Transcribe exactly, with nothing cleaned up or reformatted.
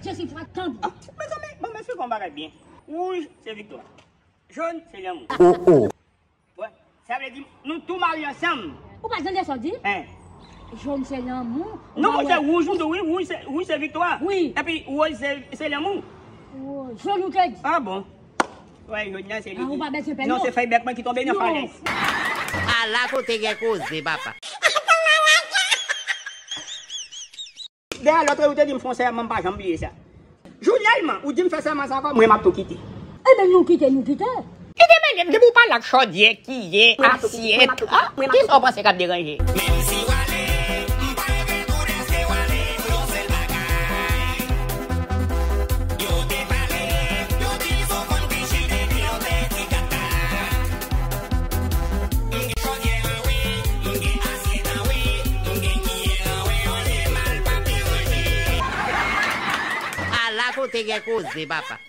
Jezi, fwa tanpri. Ah, mezanmi, bon, mezanmi, bon bagay byen. Wouj, se viktwa. Jòn, se lanmou. Oh, oh. Bon, sa vle di, nou tou mare ansanm. Ou pa tande sa w di? Hein? Jòn se lanmou. Non, mwen se wouj, m di wi, wouj se, wouj se viktwa. Wi. Epi wòz se, se lanmou. Oh, jòn ou te di? Ah bon. Wè, jòn nan se li. Ah, ou pa bezwen pè, non, non, se fèy bèk mwen ki tonbe nan falèz. Ala kote gen koze, papa. Dèyè lòt ou te di m fè yon sèman, m pa janm bliye sa. Jounèlman, ou di m fè sèman sa ankò, mwen m ap tou kite. Ebyen, nou kite, nou kite. Kite men, depi w pale ak chòdyè, kiyè, asyèt, ah, kisa w panse k ap deranje? Menm si w ale, m pa leve tou dèske w ale pou yon sèl bagay. Yo te pale, yo di l sou konn pichil epi yo te di kaka. M gen chòdyè an wi, m gen asyèt an wi, m gen kiyè an wi, anyen mal p ap deranje. Ala kote gen koze, papa.